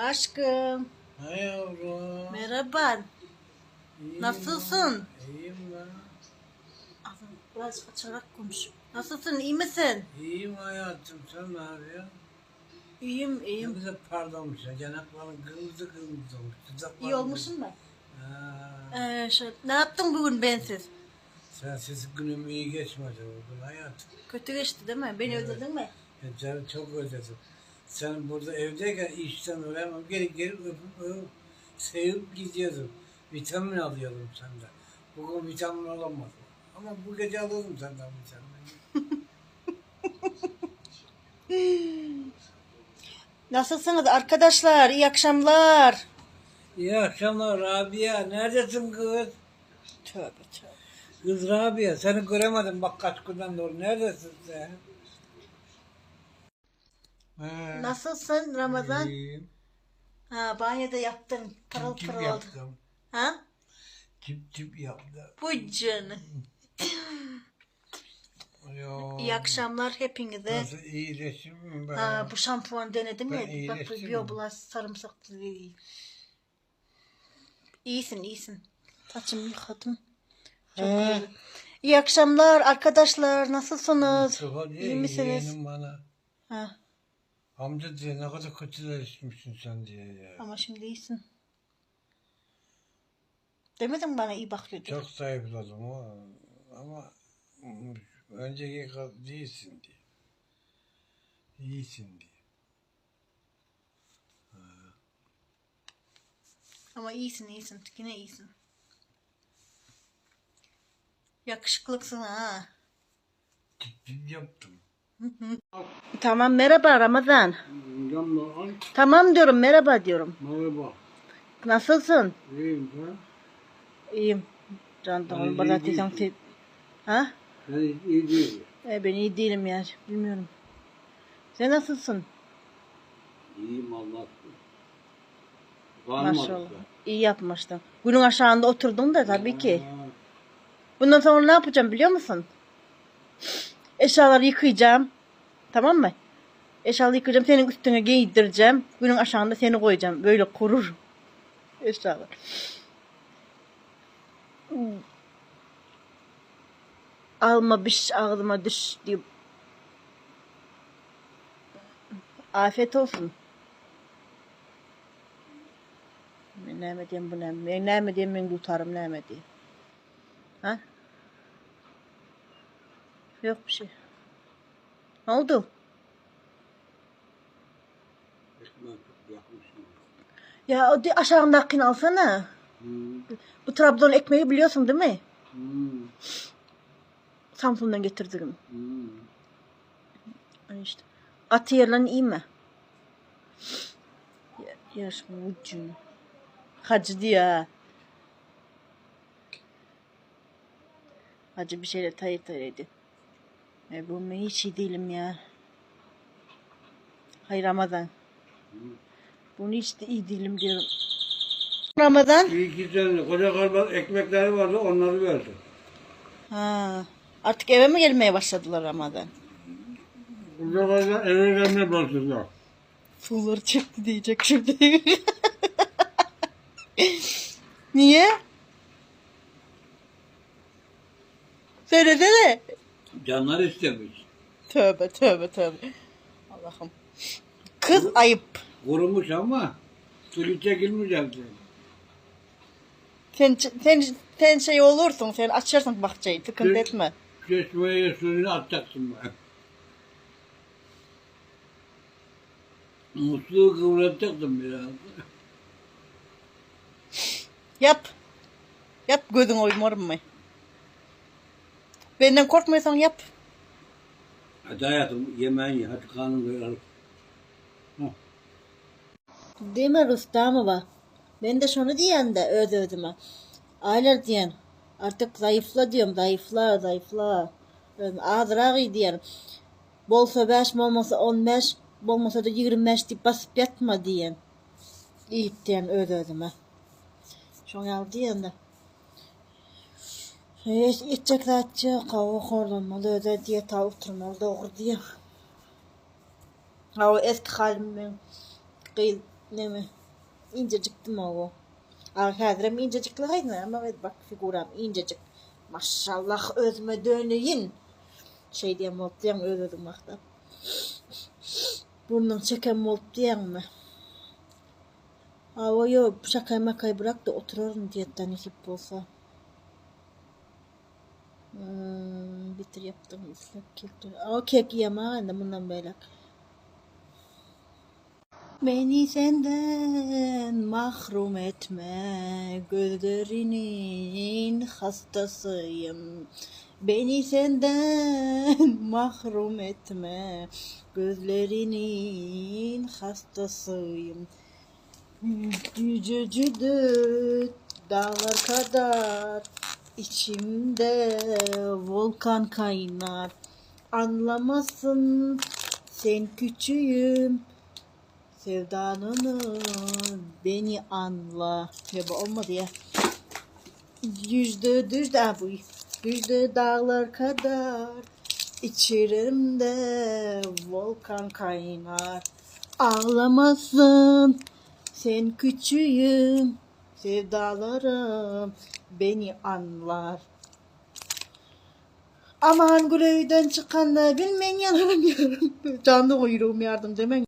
Aşkym. Ha yavrum. Merhaba. İyiyim Nasılsın? ben. İyiyim ben. Biraz açarak konuş. Nasılsın? İyi misin? İyiyim hayatım. Sen ne yapıyorsun? İyiyim, Ne iyiyim. güzel parlamışsın. Yanakların kırmızı kırmızı olmuş. Dudakların İyi olmuşsun mu? Ha, Ee, ne yaptın bugün bensiz? sensiz günüm iyi geçmedi bugün hayatım. Kötü geçti değil mi? Beni Evet. özledin mi? Ben seni çok özledim. Sen burada evdeyken işten öğrenmem. Gelip gelip öpüp öpüp sevip gidiyordum. Vitamin alıyordum senden. Bugün vitamin alamadım. Ama bu gece alırım senden vitamin. Nasılsınız arkadaşlar? İyi akşamlar. İyi akşamlar Rabia. Neredesin kız? Tövbe tövbe. Kız Rabia seni göremedim bak kaç günden doğru. Neredesin sen? He, Nasılsın Ramazan? iyiyim. Ha, banyoda yaptın. Pırıl Tip tip pırıl oldu. yaptım. Ha? Tip tip yaptım. Bu canı. Yo, İyi akşamlar hepinize. Nasıl iyileştim mi ben? Ha, bu şampuan denedim Ben ya. Bak bu iyileştim. Bioblast sarımsaklı değil. İyisin iyisin. Saçımı yıkadım. Çok He. güzel. İyi akşamlar arkadaşlar. Nasılsınız? Mustafa diyor İyi misiniz? yeğenim bana. Ha, Amca diyor ne kadar kötüleşmişsin sen diyor ya. ama şimdi iyisin. Demedin bana iyi bakıyor diye. Çok zayıfladım o ama önceki kadar değilsin diye. İyisin diye. Ama iyisin iyisin. Yine iyisin. Yakışıklısın ha. Tip tip yaptım. Tamam merhaba Ramazan. Tamam diyorum merhaba diyorum. Merhaba. Nasılsın? İyiyim sen. İyiyim. Can Ben tamam iyi bana değilim. desen Ha? Ben iyi değilim. E, ben iyi değilim ya. Bilmiyorum. Sen nasılsın? İyiyim Allah Maşallah. İyi yapmıştın. Günün aşağında oturdun da tabii ki. Bundan sonra ne yapacağım biliyor musun? Eşyaları yıkayacağım. Tamam mı? Eşyaları yıkayacağım. Senin üstüne giydireceğim. Günün aşağında seni koyacağım. Böyle kurur. Eşyalar. Alma biş ağzıma düş diyor. Afiyet olsun. Ben näme diýem bu näme? Men näme diýem men tutarym näme diýem. Ha? Yok bir şey. Ne oldu? Ya o aşağındakini alsana. Hmm. Bu Trabzon ekmeği biliyorsun değil mi? Hmm. Samsun'dan getirdim. Hmm. Hani işte. Katı yerlerini iyi mi? Ya, ya ucu. Hacı diyor ha. Hacı bir şeyler tayır tayır ediyor. E, bu ne hiç iyi değilim ya. Hayır Ramazan. Bunu hiç de iyi değilim diyorum. Ramazan. Bir iki tane koca kardeş ekmekleri vardı onları verdi. Ha, artık eve mi gelmeye başladılar Ramazan? Koca kardeş eve gelmeye başladılar. Suları çekti diyecek şimdi. Niye? Söylesene. Canlar istemiş. Tövbe tövbe tövbe. Allah'ım. Kız ayıp. Kurumuş ama suyu çekilmiş evde. Sen, sen, sen şey olursun, sen açarsın bahçeyi, sıkıntı Evet. etme. Çeşmeye suyunu atacaksın ben. Musluğu kıvratacaktım biraz. Yap. Yap gözün oymarım mı? Benden korkmuyorsan yap. Hadi hayatım yemeğini ye. Hadi karnını doyuralım. Değil mi Rustamova? Ben de şunu diyen de öz özüme. Aylar diyen. Artık zayıfla diyorum. Zayıfla, zayıfla. Azırak iyi diyen. Bolsa 5, bolmasa 15, bolmasa da 25 deyip basıp yatma diyen. İyi diyen öz özüme. Şunu al diyen de. Hiç içecek zatçı, kavu horlanmalı, öde diye ta oturmalı doğru diye. Ha o eski halim ben. Kız. Neme incejikdim owo. A häzirem incejikli gaýdym amma bak figuram incejik. Maşallah özüme döneýin. Şeý diýen bolup diýen öz özüňi magtap. Burnuň çeken bolup diýeňmi? Awa ýok, şakaý makaý bırak da oturaryn diýetde nesip bolsa. Hmm, bitir yaptım islek kek. Awa kek iýemag indi mundan beýläk. Beni senden mahrum etme, gözlerinin hastasıyım. Beni senden mahrum etme, gözlerinin hastasıyım. Cücücüdür dağlar kadar, içimde volkan kaynar. Anlamazsın sen küçüğüm, sevdanını beni anla. Ya bu olmadı ya. Düzdü düzdü ha bu. Düzdü dağlar kadar, içerimde volkan kaynar. Ağlamasın sen küçüğüm, sevdalarım beni anlar. Aman gül öýden çykanda bilmen ýanarym ýarym. Janly goý ýüregim ýardym demeň.